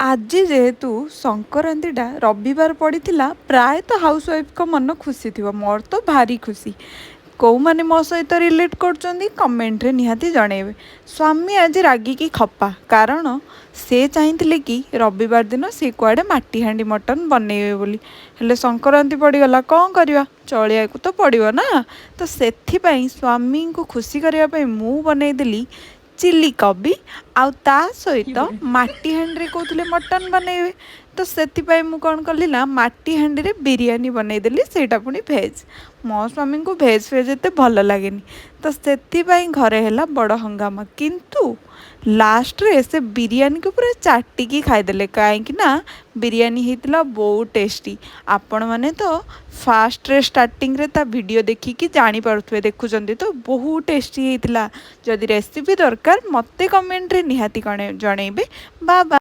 ଆଜି ଯେହେତୁ ସଂକ୍ରାନ୍ତିଟା ରବିବାର ପଡ଼ିଥିଲା, ପ୍ରାୟତଃ ହାଉସ୍ ୱାଇଫ୍ଙ୍କ ମନ ଖୁସି ଥିବ। ମୋର ତ ଭାରି ଖୁସି। କେଉଁମାନେ ମୋ ସହିତ ରିଲେଟ୍ କରୁଛନ୍ତି, କମେଣ୍ଟରେ ନିହାତି ଜଣେଇବେ। ସ୍ୱାମୀ ଆଜି ରାଗିକି ଖପା, କାରଣ ସେ ଚାହିଁଥିଲେ କି ରବିବାର ଦିନ ସେ କୁଆଡ଼େ ମାଟି ହାଣ୍ଡି ମଟନ୍ ବନେଇବେ ବୋଲି। ହେଲେ ସଂକ୍ରାନ୍ତି ପଡ଼ିଗଲା, କ'ଣ କରିବା? ଚଳିବାକୁ ତ ପଡ଼ିବ ନା। ତ ସେଥିପାଇଁ ସ୍ୱାମୀଙ୍କୁ ଖୁସି କରିବା ପାଇଁ ମୁଁ ବନେଇଦେଲି ଚିଲି କୋବି, ଆଉ ତା ସହିତ ମାଟି ହାଣ୍ଡିରେ କହୁଥିଲେ ମଟନ୍ ବନେଇବେ। ତ ସେଥିପାଇଁ ମୁଁ କ'ଣ କଲି ନା ମାଟି ହାଣ୍ଡିରେ ବିରିୟାନୀ ବନେଇଦେଲି, ସେଇଟା ପୁଣି ଭେଜ୍। ମୋ ସ୍ୱାମୀଙ୍କୁ ଭେଜ୍ ଫେଜ୍ ଏତେ ଭଲ ଲାଗେନି। ତ ସେଥିପାଇଁ ଘରେ ହେଲା ବଡ଼ ହଙ୍ଗାମା। କିନ୍ତୁ ଲାଷ୍ଟରେ ସେ ବିରିୟାନୀକୁ ପୁରା ଚାଟିକି ଖାଇଦେଲେ, କାହିଁକି ନା ବିରିୟାନୀ ହେଇଥିଲା ବହୁତ ଟେଷ୍ଟି। ଆପଣମାନେ ତ ଫାଷ୍ଟରେ ଷ୍ଟାର୍ଟିଂରେ ତା ଭିଡ଼ିଓ ଦେଖିକି ଜାଣିପାରୁଥିବେ, ଦେଖୁଛନ୍ତି ତ ବହୁତ ଟେଷ୍ଟି ହେଇଥିଲା। ଯଦି ରେସିପି ଦରକାର, ମୋତେ କମେଣ୍ଟରେ ନିହାତି ଜଣେଇବେ। ବା।